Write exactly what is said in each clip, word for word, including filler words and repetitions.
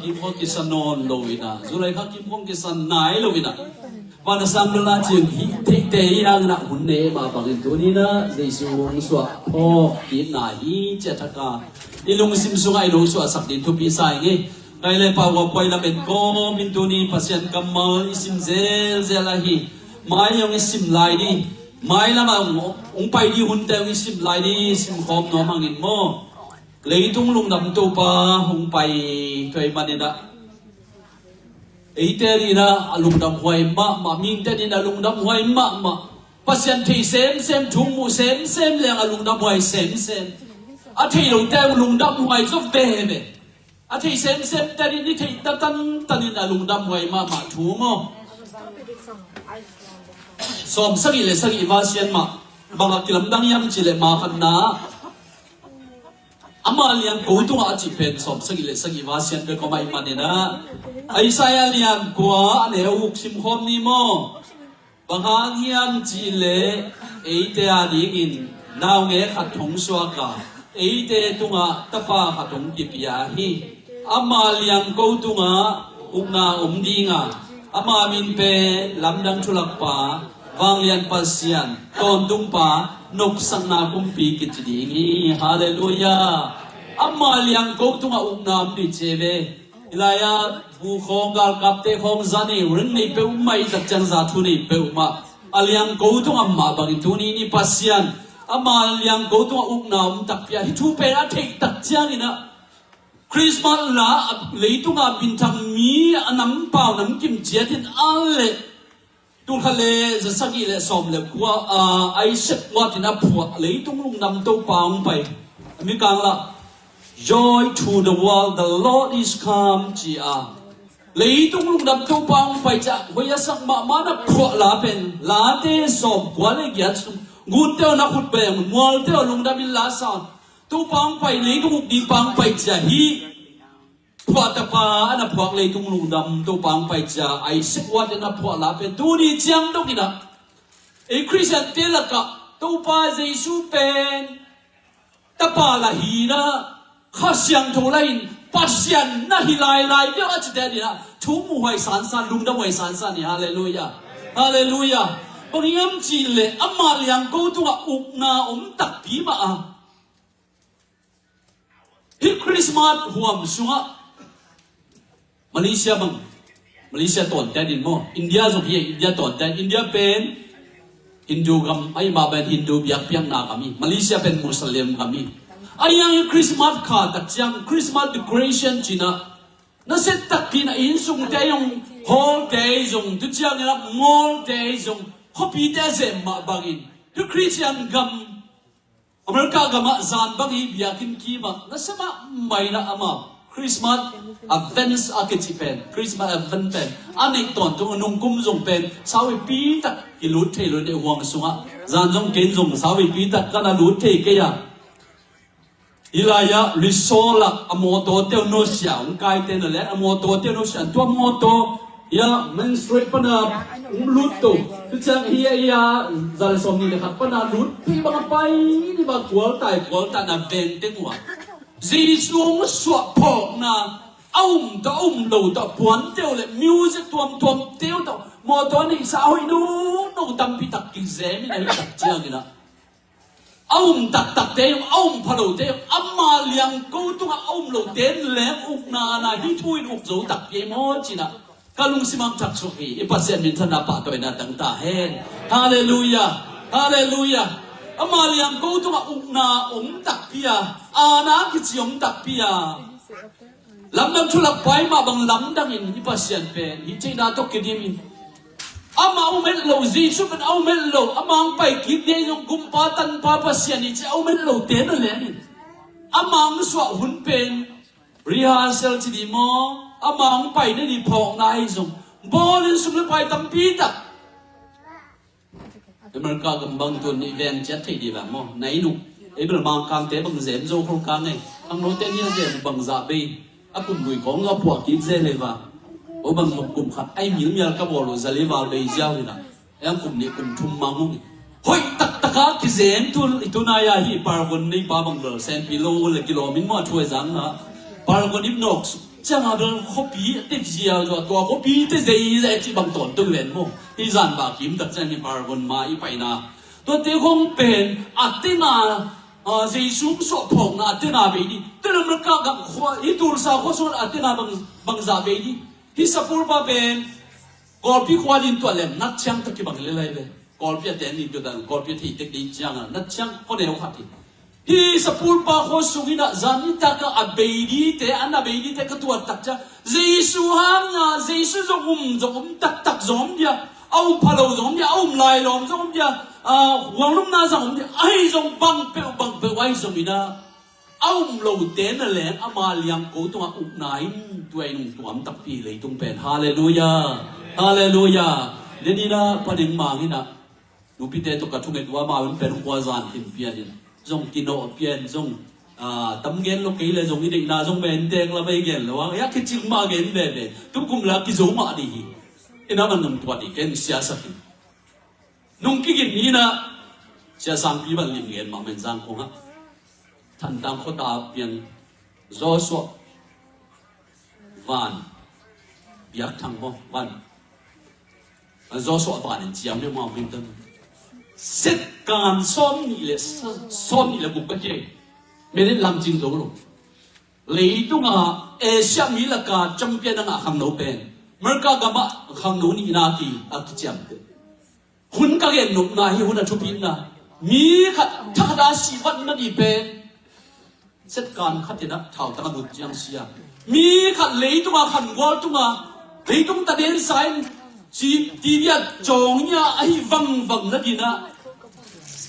Kim khawng kisa nawn lo in ah, July kha kim khawng kisa nai lo in ah, van a sang dala cing hi theite hi hang in ah, hun ne mah bangin tuni in ah Jesu hong suah phawk kikna hi ci a thak a, i lungsim sungah i lungsuahsak ding thupi sa ing ei. Kai le pau a puai lamen kawmin tuni Pasian kammal i sim zelzel ahi. Mai hong i sim lai ni. Mai lamah hong, hong pai ding hunte hong i sim lai ni, sim khawm nuam hangin maw. Leitung lungdam Topa hong pai tuai manin ah, eite adingin ah a lungdam huai mahmah, mihingte adingin a lungdam huai mahmah. Pasian thei semsem, thu muh semsem leng a lungdam huai semsem. A thei lote a lungdam huai zaw veve. A thei semsemte adingin i theih ta tantanin a lungdam huai mahmah thu maw. Sawm sagih le sagih va sian mah. Bang a kilamdang hiam cih leh ma khatna, ama liangko tungah a cih pen sawm sagih le sagih va sian bek om ahih manin ah, Isaiah lian kua a neu uk sim khawm ni maw. Bang hang hiam cih leh eite adingin naungek khat hong suak a, eite tungah tapa khat hong kipia hi. Ama liangko tungah ukna om ding a, ama min pen Lamdang Thulakpa, Vanglian Pasian, Tawntung Pa, Nopsakna Kumpi kici ding hi. Halleluiah. Ama liangko tungah ukna om ding ci ve. Hih lai-ah bu khawng, galkapte khawng za nei, ring nei peuhmah i tak ciang, za thu nei peuhmah. A liangko tungah mah bangin tuni in i Pasian ama liangko tungah ukna om takpi a, hih thu pen a theih tak ciangin ah, Christmas la a leitungah minthang mi a nam pau nam kim ciat in a leh, tulkhat le za sagih le sawm le kua a, Isaac Watts in a phuah, Leitung Lungdam Topa hong pai. A mikang lah, "Joy to the world, the Lord is come," ci a, Leitung Lungdam Topa hong pai ci a, huai a sak mahmah na phuah la pen, Late sawm kua le giat sung, Gutte aw na khut beng, Mualte aw lungdam in la sa, Topa hong pai, leitung uk ding pa hong pai ci a, hih phuah tapa a na phuak, Leitung Lungdam Topa hong pai ci a, Isaac Watts in a phuah la pen tuni ciang dong in ah, ei Khristiante lakah Topa Jesu pen Tapa lah hi in ah, Kha Siangtho lah in, Pasian na hi lailai viau a cite in ah, thu muh huai sansan, lungdam huai sansan hi. Halleluiah. Halleluiah. Bang hiam cih leh ama liangko tungah ukna om takpi mah a, hih Christmas huam sungah Malaysia bang, Malaysia tawnten in maw, India zong hi, India tawnten, India pen Hindu gam, ahih mah bangin Hindu biakpiakna gam hi, Malaysia pen Muslim gam hi. Ahi hangin Christmas kha tak ciang, Christmas decoration ci in ah, nasia takpi in ah, innsungte zong, hall te zong, tu ciangin ah mall te zong, khuapite zem mah bangin, tu Christian gam, America gamah zan bang hi, biakinn kimah nasia mahmah in ah, ama Christmas Advent a kici pen, Christmas Advent pen a neih tawntung, nungkum zong pen sauvepi tak kilut thei lo, neih huang sungah. Zan zong ken zong sauvepi tak ka na lut thei kei a. Hih lai-ah resort ah a mawtawte uh nusia, hong kaite na leh a mawtawte uh nusia, tua mawtaw ia Main Street pana hong lut to. Tu ciang hia, hia, za le sawmnih le khat pana lut pi bang a pai ni bang, kualtai kualtai na veng teng uh a, Jesu hong suah phawkna a um tawh a um lo tawh, puante uh le music tuamtuamte uh tawh, mawtaw neihsa hoih nono tampi tak kizem in, ahih tak ciangin ah, a um taktakte zong, a um phalote zong, ama liangko tungah a um lote in leng ukna na hi, thu in uk zo takpi ei maw ci in ah, ka lungsim ah thak suak hi. I Pasian minthanna pahtawina tang ta hen. Halleluiah. Halleluiah. Ama liangko tungah ukna om takpi a, aana kici om takpi a, Lamdang Thulakpa mah bang lamdangin i Pasian pen hih theihna tawh kidim in. Amah om het lo, Jesu pen a om het lo, amah hong pai kik ding zong, Gumpa, Tanpa, Pasian hi ci a om het lote na leng in, amah hong suah hun pen rehearsal ci ding maw, amah hong pai nading phawkna ahi zong, bawlin sum le pai tampi tak. America gam bang tun i veng ciat thei dih bang maw, na inn uh. Ei bel Mangkangte bang zem zo khol kang ei. Khangnote nia zem bang zah bei. A kum lui khawng a phuah kik zel ei va. Aw bang zong kum khat ai milmial ka bawl uh, zali val bei ziau hi na. Ei ang kum nih kum thum mang uh. Hoih taktak a kizem tu, i tunai a hi Paragon nei pa bang bel sempi lo le kilawm in maw, a thu a zang na. Paragon ip nawk Ciang a bel khuapi a te ziau zaw, tua khuapi te zeizai cih bang tawntung ven maw. Hih zan bak kim tak ciang hi Paragon ma i paina. Tuate khong pen a tena, a, Jesu suah phawkna a tena bei dih. Tena America gam khua, hih Tulsa khua sung a tena bang, bangzah bei dih. Hih Sapulpa pen Kawlpi khua din tuah lem nat ciang tak kibang lelai ve. Kawlpi a ten din tuah dan, Kawlpi a thei tek dih ciang a, nat ciang khua neu khat hi. Hih Sapulpa khua sung in ah zan nitak a a bei dite, an a bei dite ka tuat tak ciang, Jesu hang a, Jesu zong um, zong um taktak zong om dia, a um phalo zong om dia, a um lailawm zong om dia, a, huanglumna zong om dia, ahi zong bang peuh, bang peuh ahi zong in ah, a um lote na leng ama liangko tungah ukna in tua in ung tuam takpi leitung pen. Halleluiah. Halleluiah. Nen in ah Pa Ding Mang in ah nupite tawh ka thunget uh a, amau in pen khua zan khin pian in zong kinawh pian zong, a, tam gen lo kei le zong i deihna zong ven dek la bei gen lo a, ya kicing mah gen veve. Tukum la kizo mah dih hi. In a man nung tuat i ken siasak hi. Nung kigin ni in ah Sia Sangpi bang lim gen mah men Zangkong ah. Thantlang khuata piang Joshua van biak thang maw van. Joshua van in ciam le mau min tan. Set kan sawm nih le sa-, sawm nih le guk ka kei. Minute lam cing zo lo. Leitung a Asia mi laka champion a ngah khangno pen America gam ah khangno nihna ki a kiciamte. Hun ka gen nopna hi, hun a thupitna. Mi khat thakhat a sihvat nadih pen set kan khat in ah thautang a lut ciang sia. Mi khat leitung a khangual tung a leitung taden sa in ci T V a cawng nia ahi vangvang nadih in ah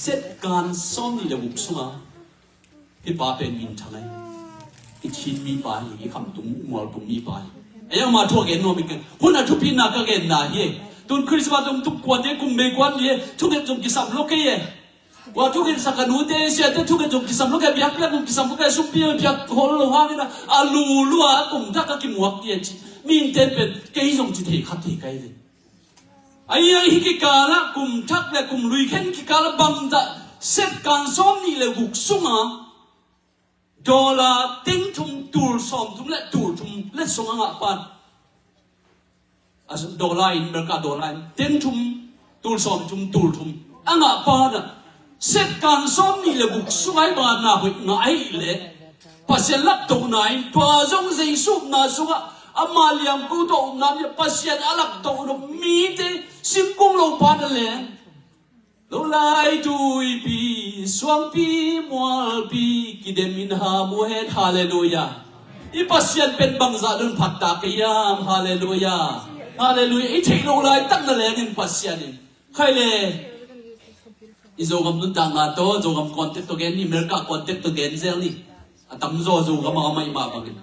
set kan sawm nih le guk sung a Hih pa pen minthang ahi. I Chin mipa hi, i khamtung mualtung mipa hi. Ei, ama thu a gen nuam i keng. Hun a thupina ka genna hi. Tun Christmas zong tuk kuan hi, kum bei kuan hi. Thunget zong kisam lo kei e. Kua thunget sak a nute, siate thunget zong kisam lo kei, biakpiak zong kisam lo kei, sumpi biak hol lo hangin a, a lulu a kum tak a kimuak hi e ci. Minte pen kei zong ci thei khat thei kai ve. Ahi a, hih kikalah kum thak le kum lui khen kikalah bangzah set kan sawm nih le guk sunga dollar teng thum tul sawm thum le tul thum le sung a ngah pan. A dollar in, America dollar in teng thum tul sawm thum tul thum a ngah pan a. Set kan sawm nih le guk sung ai banna hoih ngah ahih leh Pasian laptohna in tua zong Jesu upna sungah ama liangko tawh upna in Pasian a laptoh nop mite singkung lo pa na leng. Lo lai tuipi suangpi mualpi kidem in ha mu hen. Halleluiah. I Pasian pen bangzah dun phatta kei hiam? Halleluiah. Halleluiah. I theih lo laitak na leng in Pasian in Khai le. I Zogam nuntakna tawh, Zogam contact tawh gen ni, America contact tawh gen zel ni. A tamzaw Zogam a amah i mah bangin.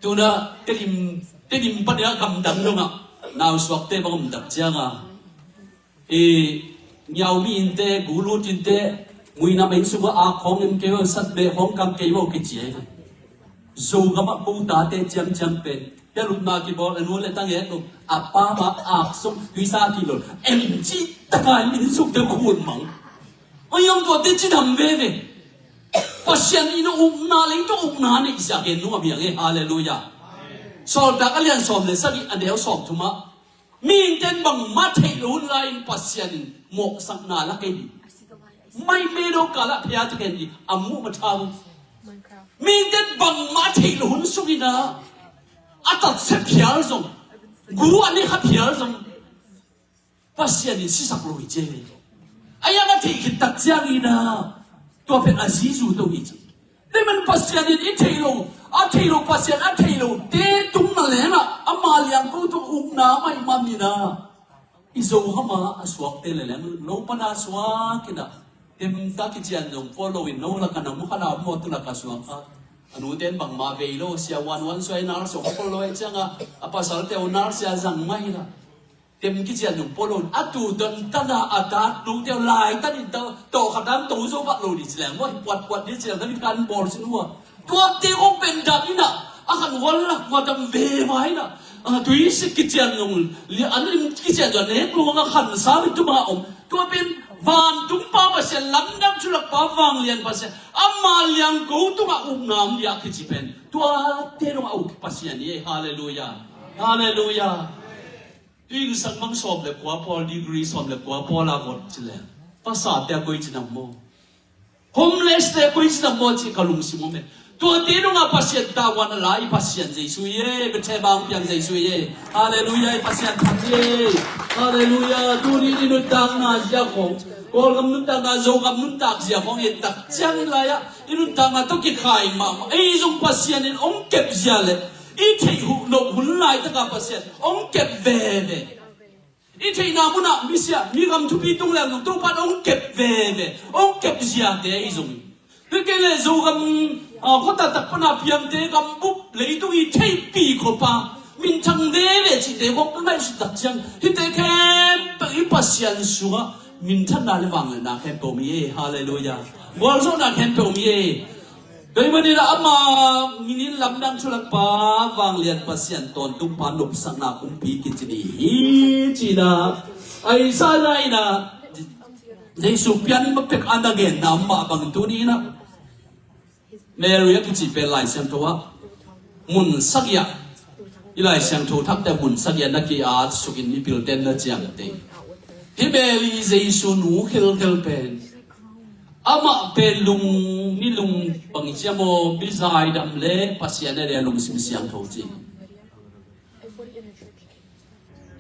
Tuna, Tedim, Tedim pan i a gamdang dongah nausuakte bang om tak cianga. I ngiaumi innte, gulut innte, muina meng sungah a khawng in kei uh, satbeh khawng kam kei uh kici ai. Zogam ah ko tate ciamciam pen. Tel upna kibawl a nu le tang et lo. A pa ma ak sung tuisa kilo. Em ci taka in min suk te khun mang. Oi om tuate ci dam veve. Pasian in upna leng to upna nei sia gen nu a biang e. Halleluiah. Sawltak a lian sawm le sagih a neu sawm thum ah. Mihingten bangmah theih lo hun lai-in Pasian in mawhsakna la kei hi. Mai medo kalah phia taken hi a muh matha uh. Mihingten bangmah theih lo hun sungin ah a tatsia phial zong, gu a ne kha phial zong Pasian in sisak lo hi cia hi. A iang a theih khit tak ciangin ah tua phen a zizu to hi ci. Tua man Pasian in i theih lo, a theih lo Pasian a theih lo te tung na lengah ama liangko tung ukna mai mamin ah i Zo hama a suakte le leng lo pana suak in ah temta kician zong pua lo in no laka na mu kha na mu tu laka suak kha. A nuten bangma vei lo sia wan wan suai nar so pua lo e cianga a pasalte uh nar sia zang mai la. Tem kician nung pua lo in a tu don tana a tat nung teu lai tanin tawh khat dan to zo vat lo ni ci leng maw, puat puat ni ci leng tanin kan bawl sin hua. Tuate kong pen dam in ah a khan wal lak hua dam ve vai in ah. A tui sik kician nung li an lim kician zuan nek luang a khan sa min tu ma om. Tua pen Vantung Pa Pasian, lamdang thulak Pa, vanglian Pasian, ama liangko tungah ukna om ding a kici pen tuate dongah uk Pasian hi. Halleluiah. Halleluiah. Tuing sang mang sawm le kua pawl, degree sawm le kua pawl a vot ci le, pasate a koi ci nam maw? Homeless te koi ci nam maw ci ka lungsim om e. Tuate dongah Pasian tavuan a la i Pasian Jesu hi e, Bethlehem a hong piang Jesu hi e. Halleluiah, i Pasian phat hi e. Halleluiah. Tuni i nuntakna zia khong, Kawlgam nuntakna, Zogam nuntak zia khong i tak ciang i lai-ah i nuntakna tawh kikhai mahmah. Ei zong Pasian in hong kep zia le i theih huh loh hun laitakah Pasian hong kep veve. I theihna munah misia, mi gam thupi tung leng zong Topa in hong kep veve, hong kep ziate ahi zong hi. Tua kei le Zogam, ah, khuataktak pana piangte, gambup leitung i theihpih khawpa minthang veve cihte khong ka ngaihsut tak ciang, hihte khempeuh i Pasian sungah minthanna le vangliatna khempeuh om hi e. Halleluiah. Gualzawhna khempeuh om hi e. Tua ahih manin ama min in lamdang thulak Pa, vanglian Pasian, tawntung Pa, nopsakna kumpi kici ni hi ci-in ah, Isaiah in ah, Jesu pian ma pek a na genna mah bang tuni in ah Mary a kici pen Lai Siangtho ah mun sagih ah, i Lai Siangtho thakte mun sagih ah na ki-at sukin i pilten na ciamteh. Hih Mary Jesu nu khelkhel pen amah pen lung, mi lung bang ci a maw, mi zaidam le Pasian a dia lungsim siangtho ci.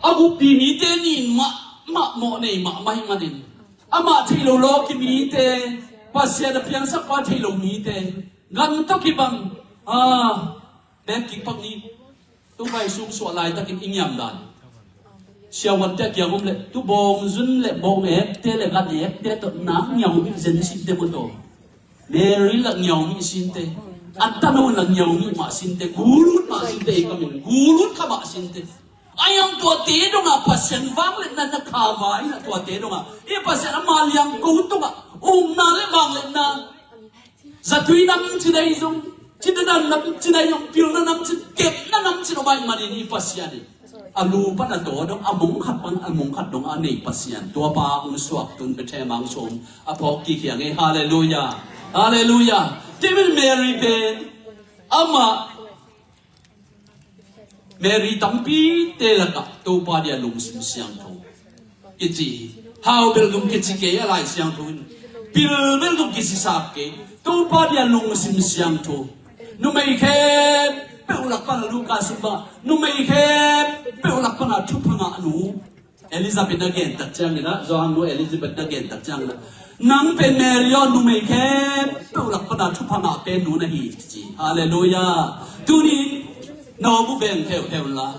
A guppi mite nin mahmah mawh nei mahmah ahih manin, amah theih lo lawki mite, Pasian a piangsak pa theih lo mite, gan tawh kibang, ah, bek kik pak ni. Tupai sung suah laitakin i ngiam dan, siavuante a kiang om le, tu bawng zun le bawng ekte le gan ekte tawh nak ngiau mi zen sinte maw taw. Mary la ngiau mi sinte. An tano la ngiau mi mah sinte. Gulut mah sinte, i kamin gulut kha mah sinte. Ai ang tuate dongah Pasian vangliatna na kha vai na tuate dongah i Pasian ama liangko tungah ukna le vangliatna. Zatui nam ci dai zong, ci dadan nam ci dai zong, pilna nam ci, kepna nam ci dong bai manin i Pasian in a lu pan a taw dong, a mong khat pan a mong khat dong a nei Pasian, tua pa hong suak tun Bethlehem a hong suak a phawk kik hiang e. Halleluiah. Halleluiah. Tua ahih manin Mary pen amah Mary tampite lakah Topa dia lungsim siangtho kici hi. Hau bel dong kici kei a Lai Siangtho in. Pil bel dong kici sak kei. Topa dia lungsim siangtho. Numei khempeuh lak pana Luka sung bangah numei khempeuh lak pana thupha ngah nu Elizabeth na gen tak ciangin ah, Johan nu Elizabeth na gen tak ciangin ah, nang pen Mary aw, numei khempeuh lak pana thupha ngah pen nu na hi ci. Halleluiah. Tuni nawbu beng heuheu la,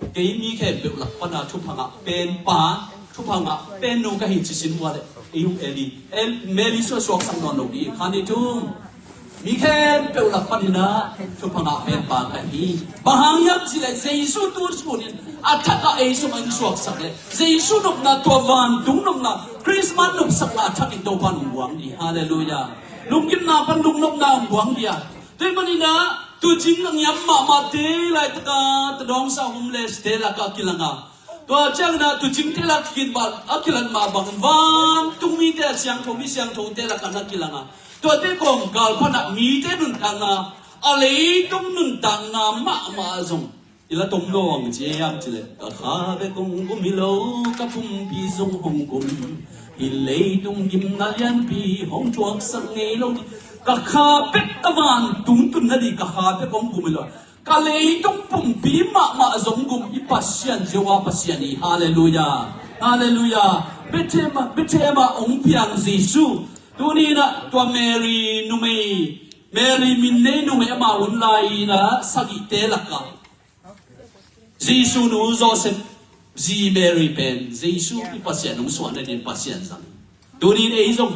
kei mi khempeuh lak pana thupha ngah pen pa, thupha ngah pen nu ka hi ci sin ua le, ei uh Eli, El, Mary suah suaksak nawn lo ding khan i tum. Mi khempeuh lak panin ah thupha ngah pen pa ka hi. Bang hang hiam cih leh Jesu tu sunin a thak ah ei sungah hong suaksak leh Jesu nopna, tua vantung nopna, Christmas nopsakna a thakin Topa in hong buang ding. Halleluiah. Lunggimna pan lungnopna hong buang ding a. Tua ahih manin ah tuucing a ngiam mahmahte laitak a, tadawngsa homeless-te lakah kilang a, tua ciangin ah tuucingte lak kikin bang a kilat mah bangin vantung mite a siangtho, mi siangthote lakah na kilang a, tuate kawmkal panah mite nuntakna, a leitung nuntakna mahmah zong i la tom lo ang ci hiam cih leh, ka kha bek hong gum hi lo, ka pumpi zong hong gum. Hih leitung gimna lianpi hong thuaksak ngei lo ding. Ka kha bek, ka vantung tunna ding ka kha bek hong gum hi lo. Ka leitung pumpi mahmah zong gum i Pasian, Jehovah Pasian hi. Halleluiah. Halleluiah. Bethlehem, Bethlehem ah hong piang Jesu. Tuni in ah tua Mary numei, Mary min nei numei ama hun lai in ah sagihte lakah Jesu nu Joseph zi Mary pen Jesu i Pasian hong suahna ding Pasian zang. Tuni in ei zong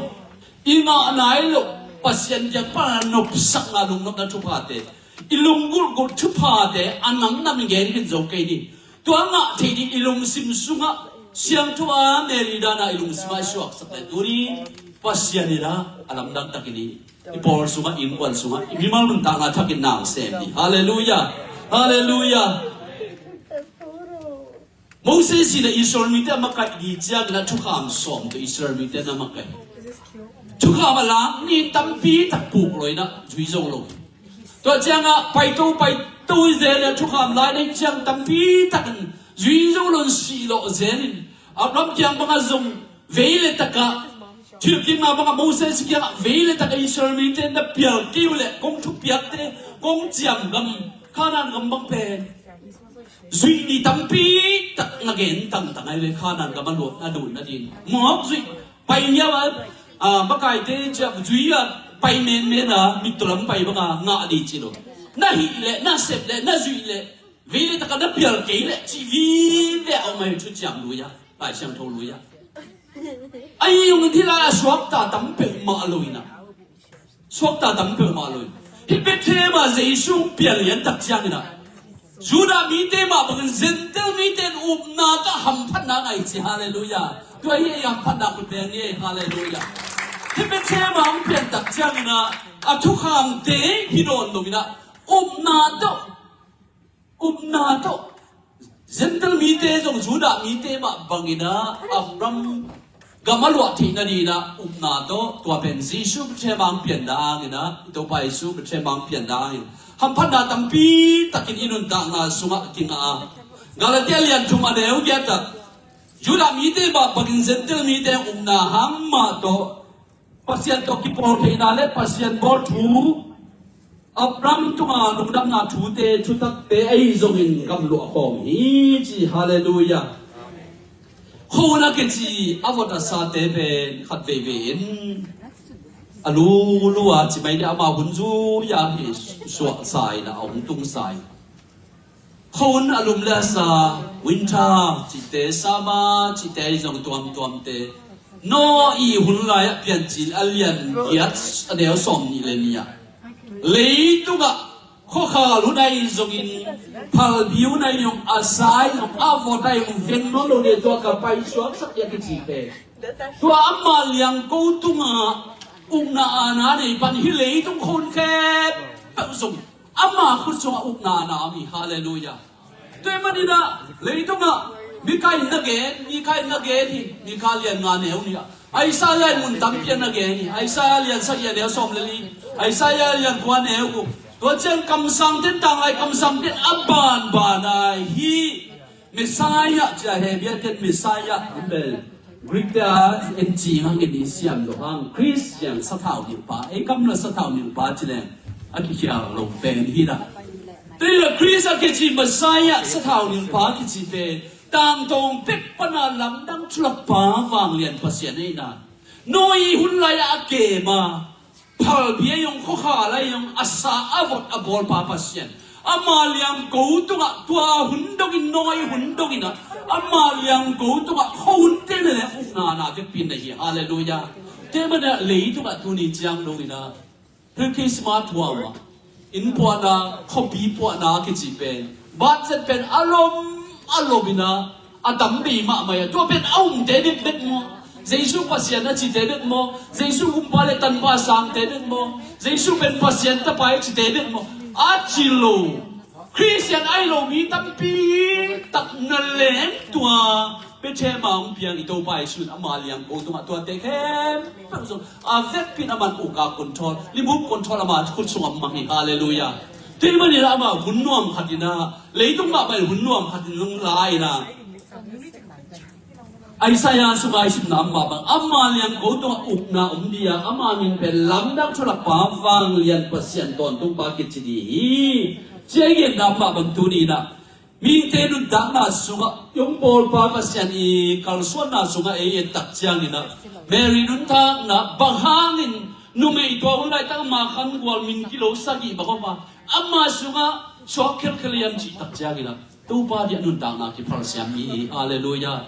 i ngah nai loh Pasian kiang pana nopsakna, lungnopna thuphate, i lunggulhgulh thuphate a namnam gen khin zo kei ni. Tua ngah thei ding i lungsim sungah siangtho a Mary dan a i lungsim ah i suaksak leh tuni Pasian in ah a lamdang takin i, i pawl sungah, i innkuan sungah, i mimal nuntakna thakin na sem ding. Halleluiah. Halleluiah. Moses in a Israel mite a makaih ni ciangin a thukham sawm tawh Israel mite na makaih. Thukham a lak ni tampi tak puk lo in a zui zo lo. Tua ciangah paito paito zel in a thukham lai nei ciang tampi takin zui zo lo in sih lawh zel in Abraham kiang bangah zong vei le takah thilkikna bangah Moses kiangah vei le takah Israel mite na pial kei uh leh kong thupiakte kong ciam gam Kanaan gam bang pen zuih ni tampi tak na gen tangtang ai ve. Kanaan gam a luat a duh nadin mawk zuih pai ngiau a, a, makaite ciah zuih a pai menmen a mittaw lam pai banga ngah dih ci lo. Na hih leh na sep leh na zuih leh vei le takah na pial kei leh ci vive a om ahi. Thuciam lui a, Lai Siangtho lui a. Ahi zongin hih lai a suakta tam peuhmah lo in a, suakta tam peuhmah lo in. Hih Bethlehem ah Jesu pial lian tak ciangin a, Judah mite mah bangin Gentile mite in upna tawh hamphatna ngah hi ci. Halleluiah. Tua hi ei hamphatna khut beng ni ei. Halleluiah. Hih Bethlehem ah hong pian tak ciangin a, a thukhamte hi dawn lo in a, upna tawh upna tawh Gentile mite zong Judah mite mah bangin a Abraham gam a luah theih nadin a upna tawh tua pen Jesu Bethlehem ah hong pianna hangin a, i Topa Jesu Bethlehem ah hong pianna hangin hamphatna tampi takin i nuntakna sungah kingah a. Galatia lian thum a neu giat ah Judah mite mah bangin Gentile mite upna hang mah tawh Pasian tawh kipawl theihna le Pasian bawl thu, Abraham tunga lungdamna thute, thutakte ahi zongin gamluah khawm hi ci. Halleluiah. Khuahun a kici a vot a sate pen khat veivei in a lulu a ci mai ni, ama hun zui a hi suahsa in a hong tungsa hi. Khuahun a lum le a sa, winter cihte, summer cihte ahi zong tuamtuamte, Noah i hun lai-ah Piancil a lian giat a neu sawm nih le nih ah leitungah khuakhal hun ahi zongin, phalbi hun ahi zong, a sa ahi zong, a vot ahi zong veng nawn lo ding, tua ka paisuaksak hi a kici pen tua ama liangko tungah ukna aana nei pan hih leitung khuahun khempeuh zong ama khut sungah ukna aana om hi. Halleluiah. Tua ahih manin ah leitungah Mika in na gen, Mika in na gen hi. Mika lian nga neu nih ah Isaiah in mun tampi a na gen hi. Isaiah lian sagih a neu sawm le li, Isaiah lian kua neu guk. Tua ciang kamsangte in, tanglai kamsangte in a banban a hih Messiah ci a, Hebrew te in Messiah, Greek te a en cing hangin i siam lo hang, Khrist ciang sathau nilhpa, ei kam la sathau nilhpa ci leng a kikhial lo pen hi na. Tua hi la Khrist a kici Messiah, sathau nilhpa kici pen tangtawng pek pana lamdang thulakpa vanglian Pasian ahi na. Noah i hun lai-ah a kem a, phalbi ahi zong, khuakhal ahi zong, a sa a vot a bawlpa Pasian, ama liangko tungah tua hun dongin, Noah i hun dongin ah ama liangko tungah khuahunte le ukna aana vekpi in nei hi. Halleluiah. Tua ahih manin ah leitungah tuni ciang dongin ah hih Christmas thuam ah, inn puahna, khuapi puahna kici pen, budget pen a lom a lom in ah a tam bei mahmah a, tua pen a umte bekbek maw? Jesu Pasian a cite bek maw? Jesu Gumpa le Tanpa sangte bek maw? Jesu pen Pasian Tapa a cite bek maw? A ci lo. Khristian ahi lo mi tampi tak na leng tua Bethlehem ah hong piang i Topa Jesu in ama liangko tungah tuate khempeuh zong a vekpi in aman uk a control, remote control ama khut sungah mang hi. Halleluiah. Tua ahih manin ah ama hun nuam khat in ah, leitung mahmah in hun nuam khat in hong la in ah, Isaiah sungah i simna mah bang ama liangko tungah ukna om ding a, ama min pen lamdang thulakpa vanglian Pasian tawntungpa kici ding hi. Cia i genna mah bang tuni in ah mihingte nuntakna sungah i hong bawlpa Pasian i kalsuanna sungah ei et tak ciangin ah Mary nuntakna bang hangin numei tua hun laitak ama khangual min kilo sagih bang om a, ama sungah suak khelkhel hiam cih tak ciangin ah Topa ading a nuntakna kiphal siam mi hi. Halleluiah.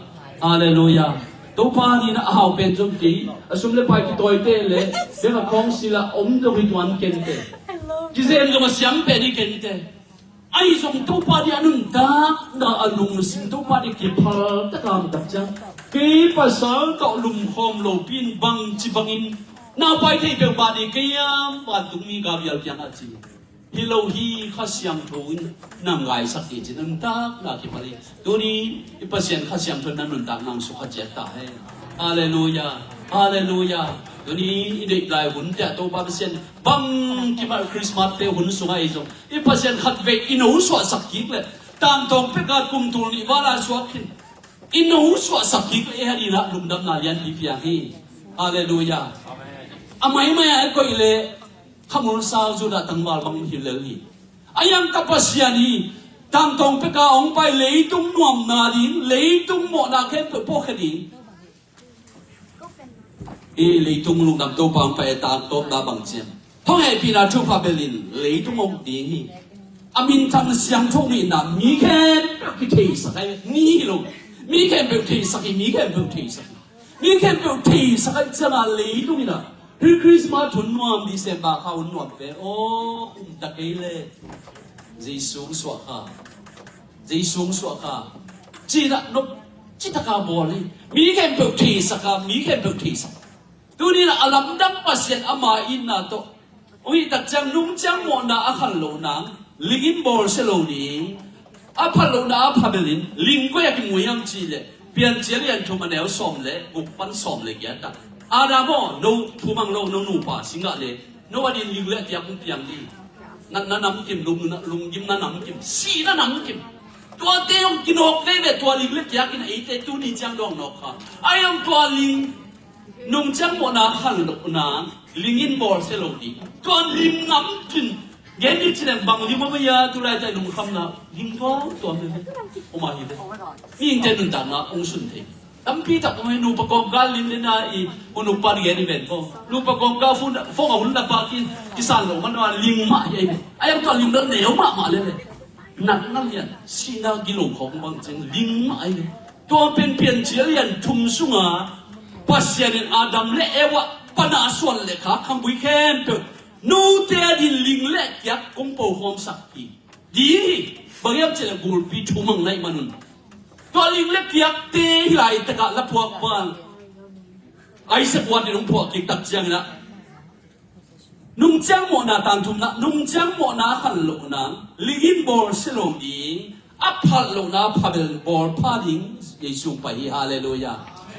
Halleluiah. Topa ading a hau pen zong kei a sum le pai kitawite le bek a khawng sila om zong hi tuan kente, kizem zong a siam pen hi kente. Ahi zong Topa ading a nuntakna a lungsim Topa ading kiphal tak a om tak ciang kei pasal tawh lumkhawm lopi in bangci bangin na pai thei peuhmah ding kei hiam, vantungmi gavial kiangah ci. Hi lo hi, Kha Siangtho in na gaisak hi ci, nuntakna kipan hi. Tuni i Pasian Kha Siangtho in na nuntakna sukha ciat ta hen. Halleluiah. Halleluiah. Tuni i deih lai hun teh Topa Pasian bangkim ah Christmas te hun sungah ei zong i Pasian khat vei i no suahsak kik leh, tangtawng pek a kum tul nih val a suak khin i no suahsak kik leh, ei a dingin ah lungdamna lianpi piang hi. Halleluiah. A maimai a koih leh khamul sau Judah tangval bang hi lel hi. A iang ka Pasian hi. Tangtawng pek a hong pai, leitung nuamna ding, leitung mawhna khempeuh pawlkhia ding. I leitung lungdam Topa hong pai, tangtawpna bang ciang thong hehpihna thupha belin leitung hong ding hi. A minthang siangtho nihna mi khempeuh kitheisak hi. Ni hi lo. Mi khempeuh theisak hi. Mi khempeuh theisak hi. Mi khempeuh theisak hi ciangin leitung in ah hih Christmas hun nuam, December kha hun nuam pen, aw, um ta kei leh Jesu hong suah kha. Jesu hong suah kha. Ci-in ah nop citaka bawl hi. Mi khempeuh theisak a, mi khempeuh theisak. Tuni-in ah a lamdang Pasian ama itna tawh hong hih tak ciang, nungciang mawhna a khan loh nang, ling in bawlsia lo ding. A phat lohna a pha belin, ling koi a kimu hiam cih leh, Piancil a lian thum a neu sawm le guk pan sawm le giat ah, Adam aw, no thu mang lo, no nupa si ngah leh, no a dingin ling le kiak hong piang ding. Natna namkim, lung, lunggimna namkim, sihna namkim. Tuate hong kinawk veve, tua ling le kiak in eite tuni ciang dawng nawk kha. Ahi zong tua ling, nungciang mawhna a khan loh nang, ling in bawlsia lo ding. Tua ling namkim. Gen ni ci leng bang lim om a, tu laitak i lungkhamna ling tuamtuam hi ve. Om ahi ve. Mihingte nuntakna hong sun thei. Tampi tak om hi. Nupa kawmkal lim le na, i u nupa in gen hi ven ko. Nupa kawmkal phone, phone a hun lak bang ki, kisan lo man a ling mah hi ahi ve. A iang tua ling dal neu mahmah le ve. Natna lian, sihna gilo khawng bang ciang ling mah ahi ve. Tua pen Piancil a lian thum sunga Pasian in Adam le Eva pan a suan le kha khanggui khempeuh, note a dingin ling le kiak kong pokhawmsak hi. Ding hi. Bang hiam cih leh gulpi thu mang na hih manun. Tua ling le kiakte hih laitak ah la phuak bang, Isaac wan in hong phuak kik tak ciangin ah, nungciang mawhna, tangthumna, nungciang mawhna a khan loh nang, ling in bawlsia lo ding, a phat lohna a pha bel bawl pha ding, Jesu pai hi. Halleluiah.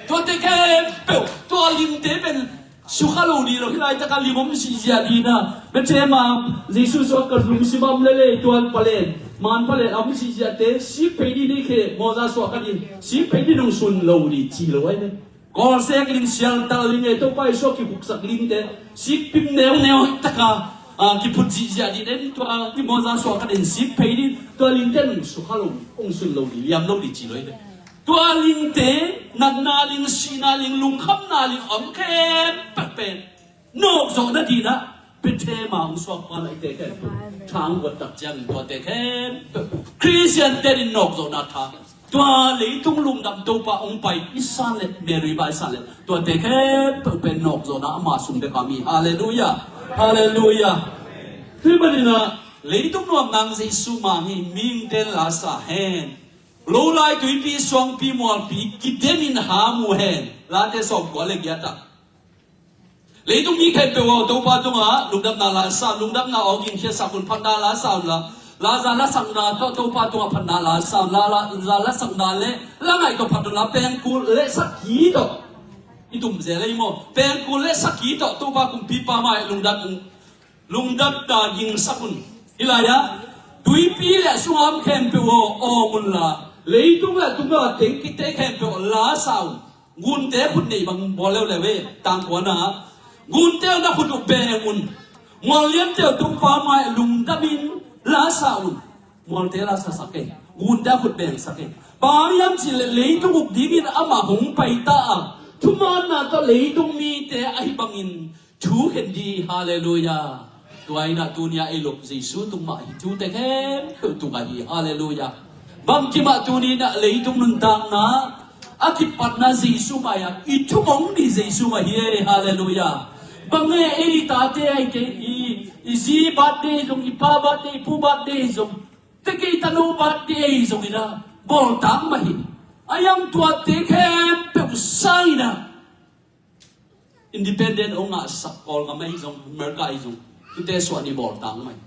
Tuate khempeuh, tua lingte pen sukha lo ding lo, hih laitak a lim om ziahziah ding a. Bethlehem ah Jesu suak ka lungsim a om lel e, tua palen, man palen a om ziahziahte sik phei ding, ni khe mawza suak ka ding, sik phei ding, hong sun lo ding ci lo ahi ve. Kawlsek ling, sialtal ling e, Topa Jesu a kikhuksak lingte, sik pim neuneu taka, a, kiphut zihziah ding, en tua i mawza suak ka ding, sik phei ding, tua lingte hong sukha lo, hong sun lo ding, liam lo ding ci lo ahi ve. Tua lingte, natna ling, sihna ling, lungkhamna ling om khempeuh pen nawkzawhna dingin ah Bethlehem ah hong suak pa laite khempeuh, tha hong guan tak ciangin tuate khempeuh, Khristiante in nawkzawhna tha, tua leitung lungdam Topa hong pai i san le, Mary ba i san le, tuate khempeuh pen nawkzawhna ama sung bek a om hi. Halleluiah. Halleluiah. Tua ahih manin ah leitung nuam nang Jesu mang hi. Mihingte in la sa hen. Lo lai tuipi, suangpi, mualpi kidemin ha mu hen. Late sawmkua le giat ah. Leitung mi khempeuh aw, Topa tungah lungdamna la sa un, lungdamna aw gingkhiasak un, phatna la sa un la. Lazar lasakna tawh Topa tungah phatna la sa un la, Lazar lasakna le la ngaih tawh phat un la, pengkul le sakhi tawh. I tum zel ei maw? Pengkul le sakhi tawh Topa kumpipa mai lungdam un. Lungdamna gingsak un. Hih lai-ah tuipi le sungah a om khempeuh aw, awng un la. Leitung le tung a teng kite khempeuh aw, la sa un. Ngunte khut neih bang bawl leuleu e, tangkuana. Ngunte aw, na khut uh beng un. Mual liante aw, Topa mai lungdamin la sa un. Mualte la sasak e. Ngunte a khut bengsak e. Bang hang hiam cih leh leitung uk dingin amah hong pai ta a, thumaanna tawh leitung mite ahi bangin thukhen ding hi. Halleluiah. Tua in ah tuni-a ei lop Jesu tung mah hi, thute khempeuh tung ahi hi. Halleluiah. Bangkim ah tuni in ah leitung nuntakna a kipatna Jesu mai-ah i thumong ding Jesu mai hi ei. Halleluiah. Bang e, ei tate ahi kei, i, i zi birthday zong, i pa birthday, i pu birthday zong, te kei tano birthday zong in ah bawltak mah hi. A iang tuate khempeuh sang in ah independent hong ngahsak Kawlgam ahi zong, America ahi zong, tute suah ni bawltak mah hi.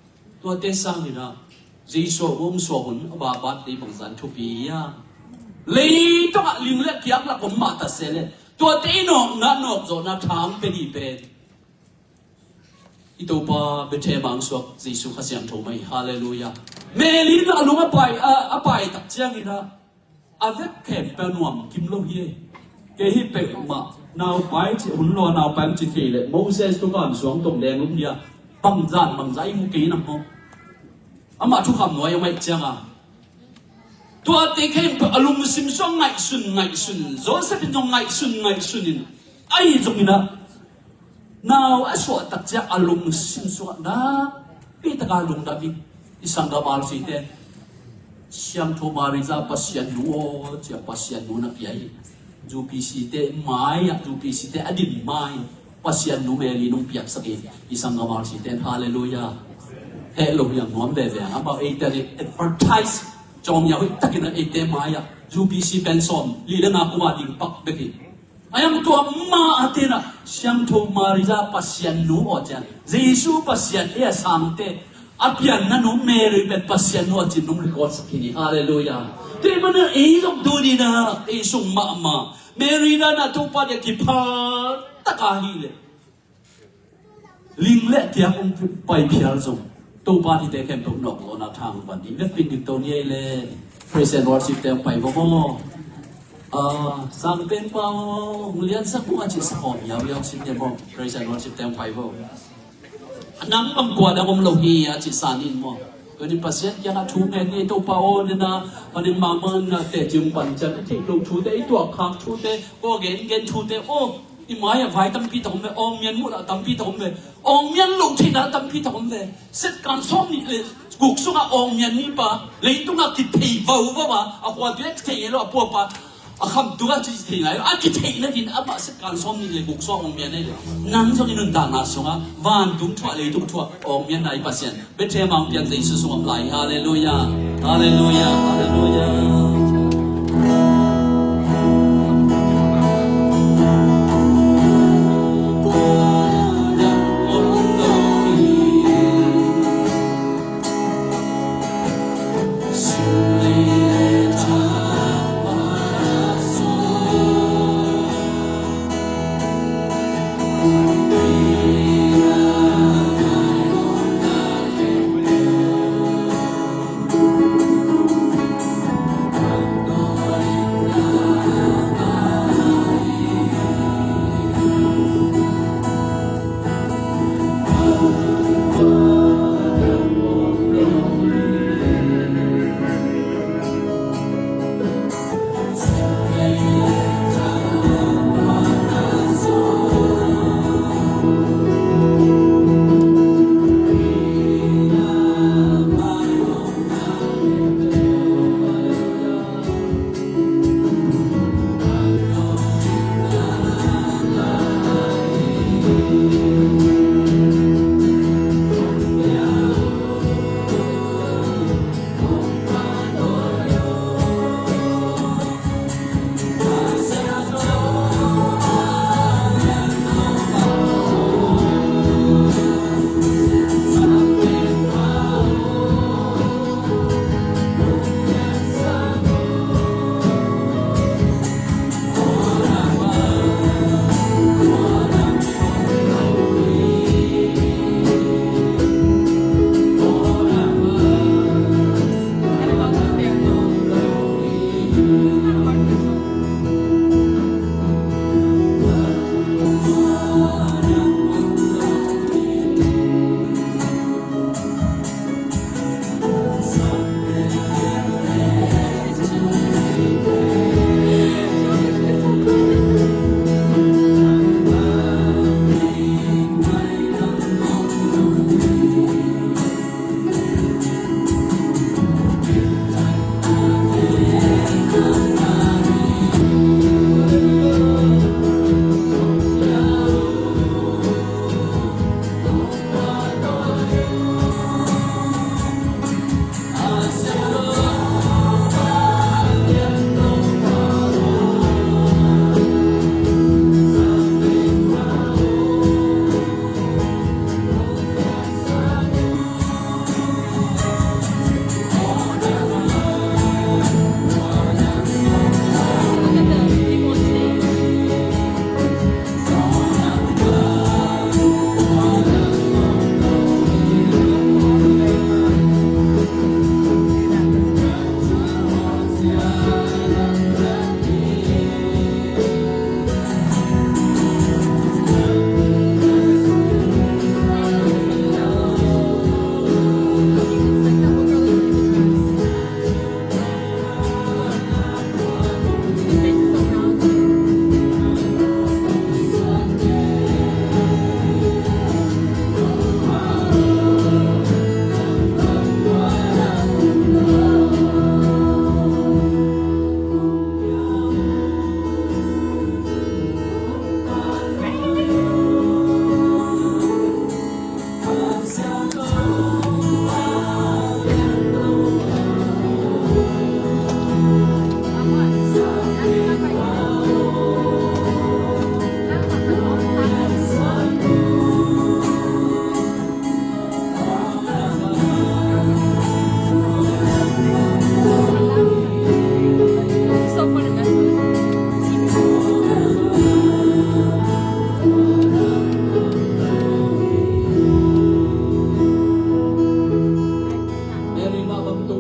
Tuate sangin ah Jesu a hong suak hun a babat dei bangzah in thupi hiam? Leitungah ling le kiak lak om mah ta se leh tuate i nawkna nawkzawhna thang pe dih pen i Topa Bethlehem a hong suak Jesu Kha Siangtho mah hi. Halleluiah. Mary in a lung a pai, a, a pai tak ciangin ah a vek khempeuh nuam kim lo hi. Kei hi peuhmah naupai ci hun lo a naupai ci thei leh Moses Thukham suang tong leng lum dia bangzah bangzah i mu kei na maw? Amah thukham nuai a maih cianga tuate khempeuh a lungsim suang ngaihsun ngaihsun, Joseph in zong ngaihsun ngaihsun in ahi zongin ah nau a suah tak ciang a lungsim sungah nakpi taka lungdam in i sanggam R C te Siangtho Mary za Pasian nu aw cia Pasian nu na pia hi. U P C te mai ah U P C te a din mai Pasian nu Mary nung piaksak hi. I sanggam R C te halleluiah. Heh lo hiam nuam veve amau eite advertise cawm ia hoih takin a eite mai ah U P C pen sawm li le nga kuma ding pak bek hi. A hiang tua ma a tenah Siangtho Mary za Pasian nu aw cian Jesu Pasian e a sangte a pianna nu Mary pen Pasian nu a cin nung record sak hi ni. Halleluiah. Tua i mana ei zong tu ni na ei sung mahmah Mary na na Topa dia kiphal taka hi le ling le tiak hong pai phial zong Topa nite khempeuh nawk zawhna thang van dih vekpin dik to ni ei le praise and worship te hong pai vo maw? Ah, sang pen pa hong liansak hong a cih sa hawm yau yau sin ne maw? Praise and worship te hong pai vo. Nang bang kua dang om lo hi a cih sa nin maw? Tua ni Pasian kiangah thu ngen ni Topa aw nena paning mangmang na teh cium pan cian a theih loh thute i tuak khak thute aw gen gen thute aw i mai-ah vai tampi tak om ve, awngmian muhlah tampi tak om ve, awngmian loh theihna tampi tak om ve. Setkan sawm nih le guk sungah awngmian mipa leitungah kithei vauvau a, a khuatui a kithei lo a puapa a khamtung a kithei nai lo a kitheihna din amah setkan sawm nih le guk sungah awngmian nai lo. Nang zong i nuntakna sungah vantung thuah leitung thuah awngmian nai Pasian Bethlehem a hong pian Jesu sung om lai. Halleluiah. Halleluiah. Halleluiah.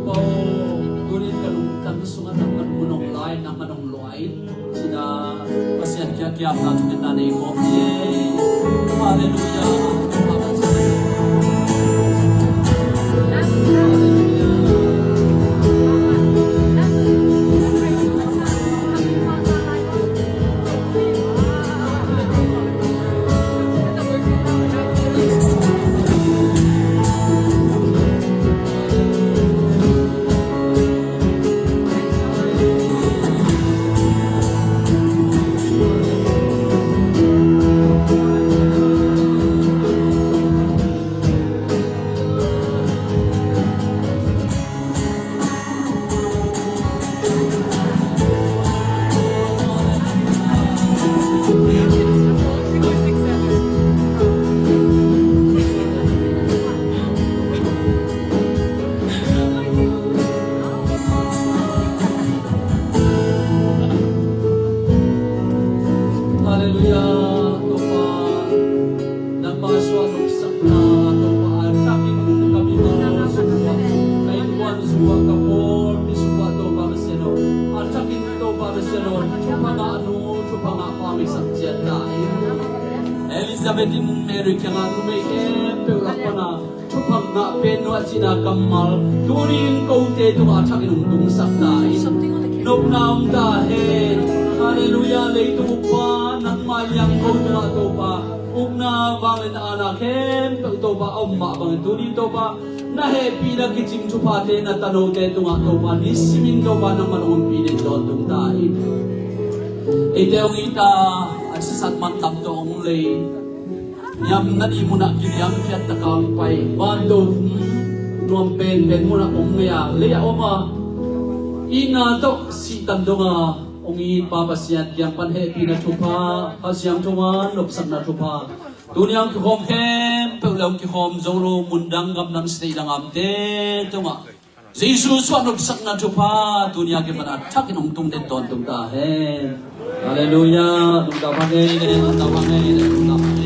Paul, tunin ka lungtang sungah nangman mun hong la in, nangman hong lua in, cih na Pasian kiang kiamna thungetna nei khawm ni. Halleluiah. Halleluiah, Topa. Nangma suah nopsakna, Topa, a thakin ka mimal sungah, ka innkuan sungah, ka pawlpi sungah, Topa Pasian aw, a thakin Topa Pasian aw, thupha ngahnu, thupha ngahpa mi sak ciat ta in. Elizabeth in Mary kiangah numei khempeuh lak pana thupha ngah pen uh a cihna kammal tunin kote tungah a thakin hong tungsak ta in. Nopna om ta hen. Halleluiah, leitung ukpa nangmah liang ko tungah, Topa, ukna, vangliatna, aana khempeuh, Topa, a om mah bangin tuni, Topa, na hehpihna kicing thuphate na tanote tungah, Topa, nisimin, Topa, nangman hong ompih den tawntung ta in. Eite hong it a, a sisat mantam tawh hong lei, niamna dih munah kiniamkhiat taka hong pai, vanto hum nuam penpen munah hong ngei a, lei-ah om a, itna tawh sihtan donga hong it Pa Pasian kiang pan hehpihna thupha, Kha Siangtho a nopsakna thupha, tuni a hong kikhawm khempeuh le hong kikhawm zo lo, mundang gamdang state dang amte tungah Jesu suah nopsakna thupha tuni a kipan a thakin hong tung den tawntung ta hen. Halleluiah. Lungdam hang ei, lungdam hang ei, lungdam hang ei.